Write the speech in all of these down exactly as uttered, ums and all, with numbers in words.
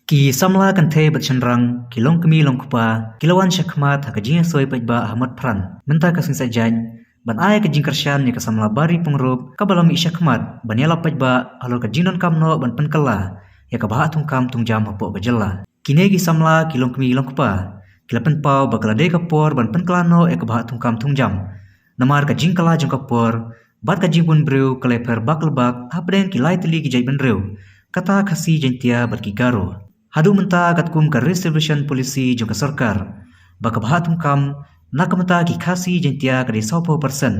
Ki samla kynthei bad shynrang, ki longkmie longkpa, ki la wan shakhmat ha ka jingïasoi paidbah ha Motphran mynta ka sngi Saitjaiñ, ban ai ka jingkyrshan ïa ka samla Bari Pyngrope kaba la mih shakhmat ban ïalap paidbah halor ka jingdonkam noh ban pynkylla ïa ka bhah thungkam thungjam hapoh ka jylla. Kine ki samla ki longkmie longkpa ki la pynpaw ba ka la dei ka por ban pynkylla noh ïa ka bhah thungkam thungjam, namar ka jingkylla jong ka por bad ka jingbun briew ka la pher bak le bak hapdeng ki lai tylli ki jaitbynriew, kata Khasi, Jaiñtia bad ki Garo. Haduh mynta katkum ka reservation policy jong ka sorkar, ba ka bhah thungkam na ka bynta ki Khasi Jaiñtia ka dei sawphew percent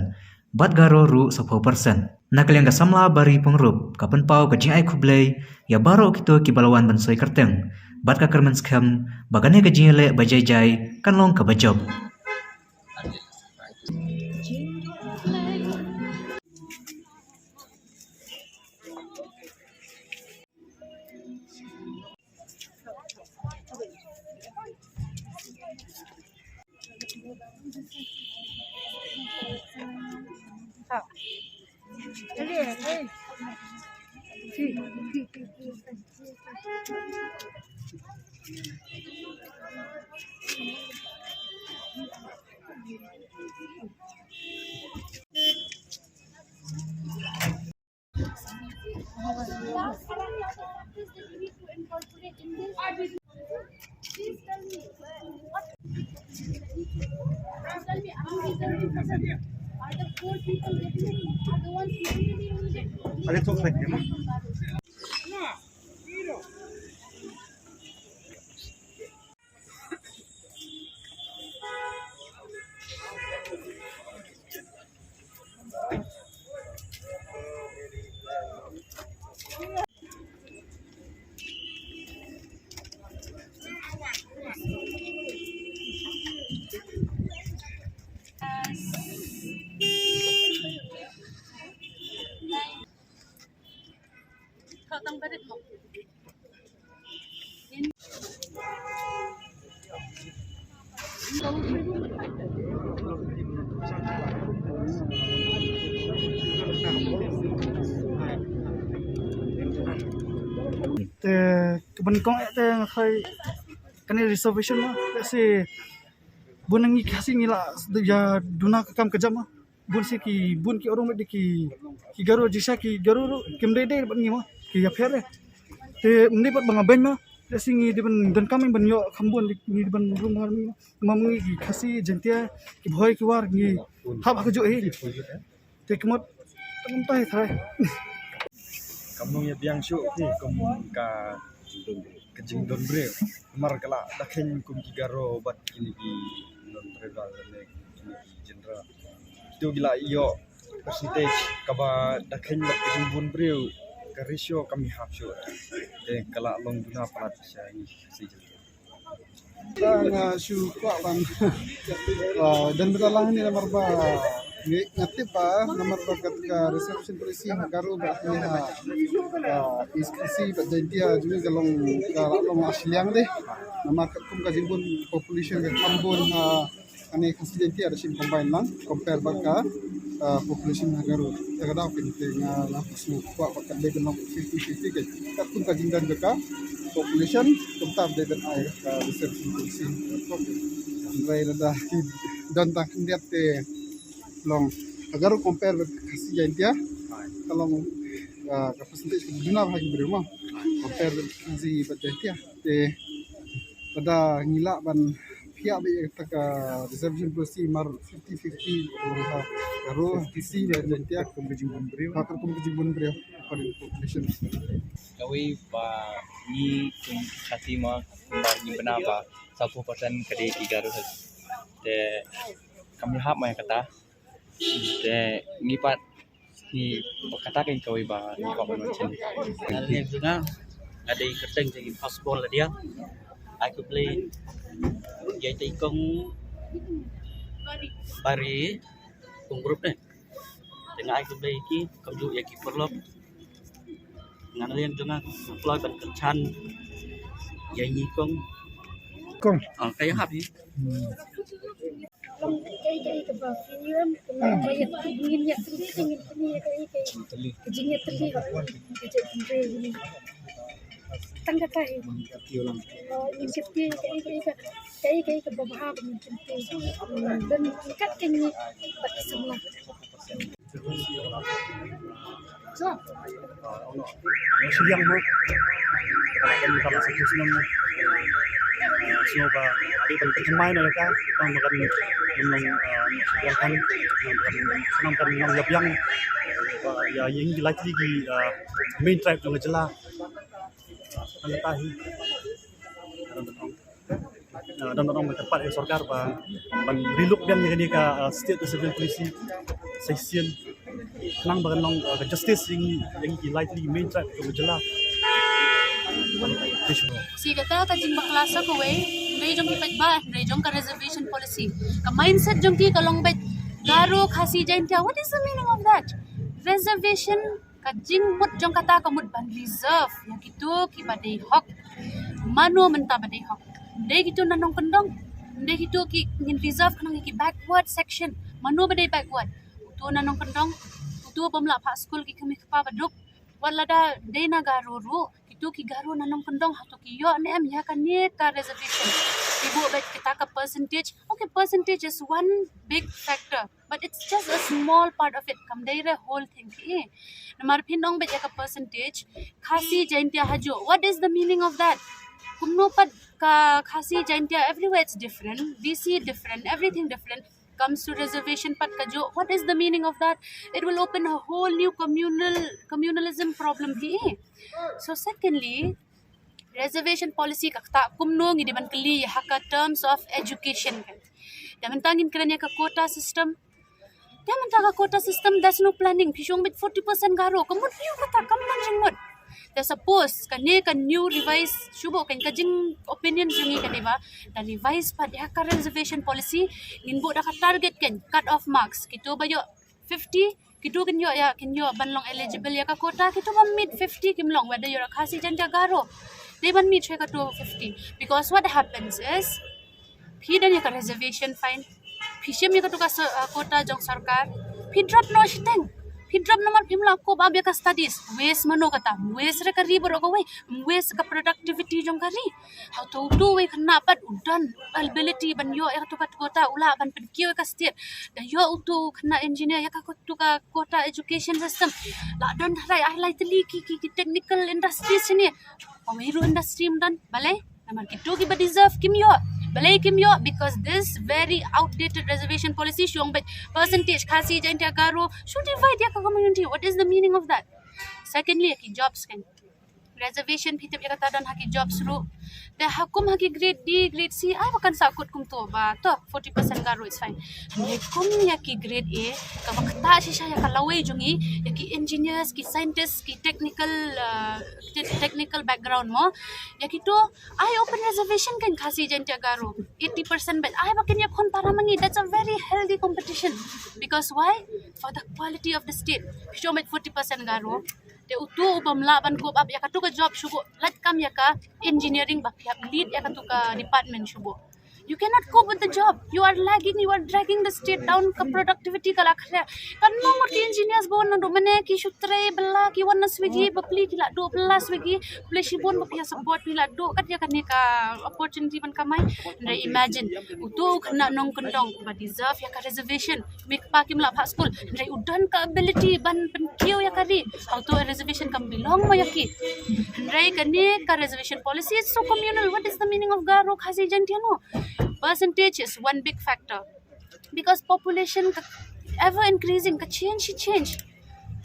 bad Garo ruh sawphew percent. Na ka liang ka samla Bari Pyngrope ka pynpaw ka jingai khublei ïa baroh kito kiba la wan ban soi kyrteng bad ka kyrmen skhem ba kane ka jingïaleh ba jai jai kan long kaba jop. Te ka ban kong eh te nga khai kane reservation ma, te si bun ngi Khasi ngi la ïa duna ka kam ka jam ma. Bun si ki, bun ki orang met de ki, ki Garo, jisa ki Garo ruh kim dei dei bad ngi ma, ki ïapher de. Te ngi pat ba nga beiñ ma, te si ngi dei ban donkam ban ïoh kham bun, ngi dei ban rung ha ngi ma. Ma ngi ki Khasi Jaiñtia, ki Bhoi ki War ngi hap ha kajuh hi. Te ki mut tang tai thrai. Kam nong ïa biang shuh ki kum ka, ka jingdon briew. Namar ka la da kheiñ kum ki Garo bad kine ki non tribal ne kine ki general. Kito ki la ïoh percentage kaba da kheiñ bad ka jingbun briew, ka ratio kam ïahap shuh. Te ka la long duna palat sha ngi Khasi Jaiñtia. Tang, ah, shu kwah ban, ah, don bynta lang ne namar ba ngi, nga tip ba namar ba kat ka reservation policy ha Garo bad ne ha, ah, East Khasi bad Jaiñtia jong ngi ka long, ka long shiliang de. Namar katkum ka jingbun population ka kham bun ha kane Khasi Jaiñtia da shin combine lang compare bad ka, ah, population ha Garo. Te ka daw pyn te nga la shu kwah ba ka dei ban long fifty fifty ke. Katkum ka jingdon jong ka population kumta dei ban ai ka reservation policy. Hynrei lada ki don tang khyndiat te long ha Garo compare bad Khasi Jaiñtia ka long, ah, ka percentage ka duna bha ki briew ma compare bad Khasi bad Jaiñtia. Te lada ngi lah ban phiah beit ïa kata ka reservation policy mar fifty fifty, ka long ha Garo, Khasi bad Jaiñtia kum ka jingbun briew. Ha, kum ka jingbun briew according to population. Kawei ba ngi kum Khasi ma kumba ngi bna ba sawphew percent ka dei ki Garo. Te kam ïahap ma ïa kata. Te ngi pat ngi, kata ka kawei ba ngi kwah ban wan shen. Nga leh jong nga, nga dei kyrteng jong ngi First Born Ladia. Ai khublei ïa i kong Bari Pyngrope ne. Te nga ai khublei ïa ki kumjuh ïa ki paralok. Nga leh jong nga, nga kloi ban kyrshan ïa i kong. Kong. Ah, ka ïahap hi. Hmm. tang kata hi. Ngin kynti kaei kaei ka, kaei kaei kaba bha ba ngin kynti. Don kat kane bad ka samla. Shiliang mo. Sngewbha ban thymmai noh ïa ka, ba kan long, eh, shiliang kan, ba kan long ïa biang ïa ïing ki lai tylli ki, eh, main tribe jong ka jylla. Tang kata hi. Ah, don, don, don, ka pat ïa sorkar ba ban relook biang ïa kane ka, ah, state reservation policy session. Khnang ba kan long, ah, ka justice ïa ngi, ïa ngi ki lai tylli ki main tribe jong ka jylla. Shi kata ka jingbakla sa kawei, hynrei jong ki paidbah, hynrei jong ka reservation policy. Ka mindset jong ki ka long beit Garo, Khasi, Jaintia. What is the meaning of that? Reservation, ka jingmut jong kata ka mut ban reserve ïa kito kiba dei hok. Mano mynta ba dei hok? Dei kito na nongkyndong. Dei kito ki ngin reserve khnang ïa ki backward section. Mano ba dei backward? Uto na nongkyndong. Uto bym lah phah skul, ki kmie kpa ba duk. Wat lada dei na Garo ruh, kito ki Garo na nongkyndong, hato ki ïoh ne em ïa kane ka reservation? Ki buh beit kita ka percentage. Okay, percentage is one big factor, but it's just a small part of it. Kam dei re whole thing hi. Namar phin ong beit ïa ka percentage, Khasi, Jaintia, Hajo. What is the meaning of that? Kumno pat ka Khasi, Jaintia, everywhere it's different. V C different, everything different. Comes to reservation pat ka jong, what is the meaning of that? It will open a whole new communal, communalism problem hi. So secondly, reservation policy ka ktah kumno, ngi dei ban kylli ha ka terms of education kan. Te mynta ngin kren ïa ka quota system. Te mynta ka quota system, there's no planning. Phi shong beit forty percent Garo, ka mut ïa kata, kam don jingmut. Te suppose kane ka new revise shu buh kan, ka jing opinion jong ngi ka dei ba da revise pat ïa ka reservation policy, ngin buh da ka target kan, cut off marks. Kito ba ïoh fifty, kito kin ïoh ïa, kin ïoh ban long eligible ïa ka quota. Kito ba meet fifty kim long, whether you're a Khasi, Jaintia, Garo, dei ban meet shuwa kato fifty. Because what happens is, phi don ïa ka reservation fine, phi shim ïa kato ka so-, uh, quota jong sorkar, phi drop noh shiteng. Phi drop namar phim lah kup ap ïa ka studies. Waste mano kata? Waste re ka ri baroh kawei. Waste ka productivity jong ka ri. Hato uto uwei khynnah pat u don ability ban ïoh ïa kato ka quota, u lah ban pynkiew ïa ka state. Da ïoh uto u khynnah engineer ïa kato ka quota education system, lah don tharai ar lai tylli ki, ki, ki technical industries shane. Kawei ruh industry ym don. Balei? Namar kito kiba deserve kim ïoh. Balei kim ïoh? Because this very outdated reservation policy, shong beit percentage Khasi, Jaintia, Garo, shu divide ïa ka community. What is the meaning of that? Secondly, ki jobs kan. Reservation, phi tip ïa kata don ha ki jobs ruh. Te ha kum ha ki grade D, grade C, ai ba kan sahkut kumto ba to forty percent Garo, it's fine. Hynrei kum ïa ki grade A, kaba ktah shisha ïa ka lawei jong ngi, ïa ki engineers, ki scientists, ki technical, uh, te-, technical background mo. Ïa kito, ai open reservation kan Khasi, Jaintia, Garo, eighty percent beit. Ai ba kin ïakhun para ma ngi, that's a very healthy competition. Because why? For the quality of the state. Phi shong beit forty percent Garo. Te uto u bym lah ban kup ap ïa kato ka job, shu buh lait kam ïa ka engineering ba phi hap lead ïa kato ka department, shu buh. You cannot cope with the job. You are lagging, you are dragging the state down, ka productivity ka la khriat. Katno ngut ki engineers ba wan naduh mynne, ki shu trei bylla, ki wan na Swiggy, bapli ki la duh bylla Swiggy, khublei shibun ba phi ïa support, phi la duh kat ïa kane ka opportunity ban kamai. Hynrei imagine, uto u khynnah nongkyndong ba deserve ïa ka reservation, kmie kpa kim lah phah skul, hynrei u don ka ability ban pynkiew ïa ka ri. Hato reservation kam belong mo ïa ki? Hynrei kane ka reservation policy is so communal. What is the meaning of Garo, Khasi, Jaintia? No. Percentage is one big factor. Because population ka ever increasing, ka change shi change.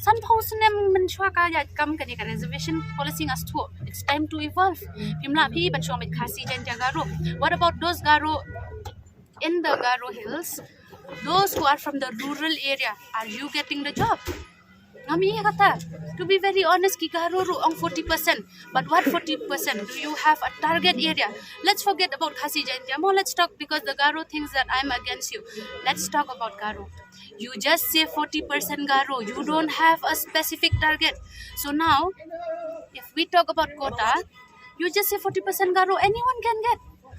Sanphew snem mynshuwa ka ïaid kam kane ka reservation policy nga sngewthuh. It's time to evolve. Phim lah phi ban shong beit Khasi, Jaintia, Garo. What about those Garo in the Garo Hills, those who are from the rural area, are you getting the job? Ngam ïohi kata. To be very honest, ki Garo ruh ong forty percent. But what forty percent? Do you have a target area? Let's forget about Khasi Jaintia. Mo, let's talk, because the Garo thinks that I'm against you. Let's talk about Garo. You just say forty percent Garo. You don't have a specific target. So now, if we talk about quota, you just say forty percent Garo, anyone can get.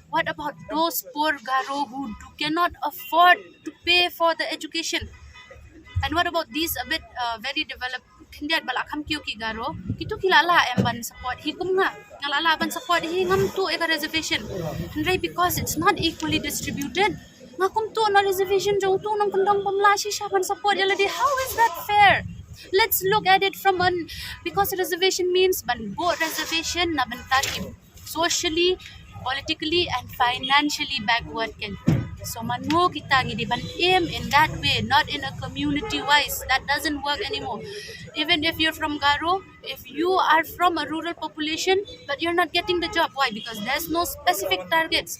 What about those poor Garo who do, cannot afford to pay for the education? And what about these a bit, uh, very developed khyndiat ba la kham kiew ki Garo, kitu ki la lah em ban support hi kum nga. Nga la lah ban support hi, ngam tuh ïa ka reservation. Hynrei because it's not equally distributed, nga kum tuh na reservation jong utu u nongkyndong bym lah shisha ban support ïa lade. How is that fair? Let's look at it from an, because reservation means ban buh reservation na bynta ki socially, politically and financially backward kynthei. So mano kita ngi dei ban aim in that way, not in a community wise. That doesn't work anymore. Even if you're from Garo, if you are from a rural population but you're not getting the job, why? Because there's no specific targets.